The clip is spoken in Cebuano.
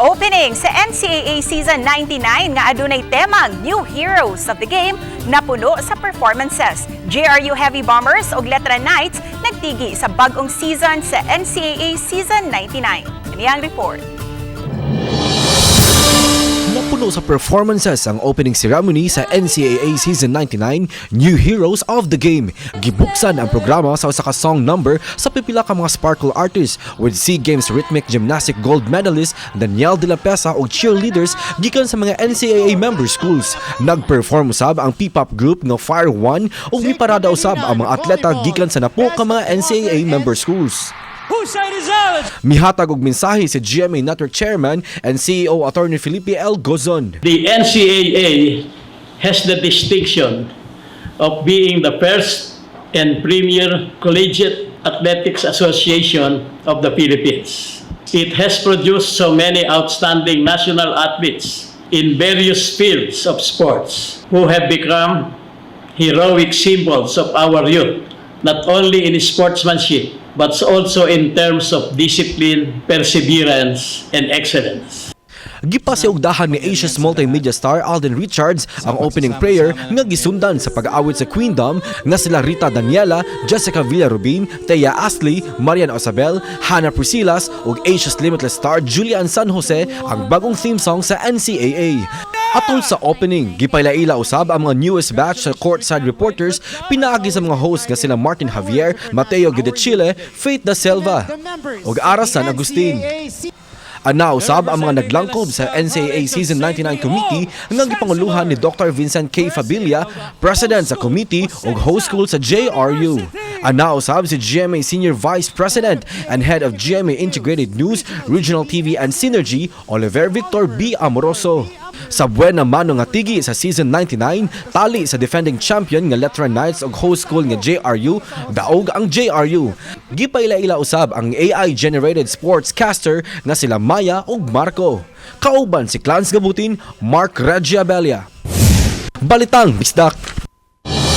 Opening sa NCAA Season 99 nga adunay temang New Heroes of the Game napuno sa performances. JRU Heavy Bombers ug Letran Knights nagtigi sa bag-ong season sa NCAA Season 99. Kini ang report. Napuno sa performances ang opening ceremony sa NCAA Season 99, New Heroes of the Game. Gibuksan ang programa sa usa ka song number sa pipila ka mga sparkle artists with SEA Games Rhythmic Gymnastic gold medalist Danielle De La Pesa ug cheerleaders gikan sa mga NCAA member schools. Nag-perform usab ang P-pop group nga Fire One ug miparada usab ang mga atleta gikan sa napo ka mga NCAA member schools. Mihatag og mensahe si GMA Network Chairman and CEO Attorney Felipe L. Gozon. The NCAA has the distinction of being the first and premier collegiate athletics association of the Philippines. It has produced so many outstanding national athletes in various fields of sports who have become heroic symbols of our youth, not only in sportsmanship, but also in terms of discipline, perseverance, and excellence. Gipasiugdahan ni Asia's multimedia star Alden Richards ang opening prayer nga gisundan sa pag-awit sa Queendom nga sila Rita Daniela, Jessica Villarubin, Thea Astley, Marian Osabel, Hannah Priscilas ug Asia's Limitless star Julian San Jose ang bagong theme song sa NCAA. Atol sa opening, gipailaila usab ang mga newest batch sa courtside reporters pinaagi sa mga host nga sila Martin Javier, Mateo Guidichile, Faith Da Silva ug Ara San Agustin. Ana usab ang mga naglangkob sa NCAA Season 99 Committee nga gipanguluhan ni Dr. Vincent K. Fabilla, President sa committee ug host school sa JRU. Ana usab si GMA Senior Vice President and Head of GMA Integrated News, Regional TV and Synergy, Oliver Victor B. Amoroso. Sa buena mano nga tigi sa Season 99, tali sa defending champion nga Letran Knights ug host school nga JRU, daog ang JRU. Gipaila-ila usab ang AI-generated sportscaster nga sila Maya ug Marco. Kauban si Clans Gabutin, Mark Regiabelia. Balitang Bisdak.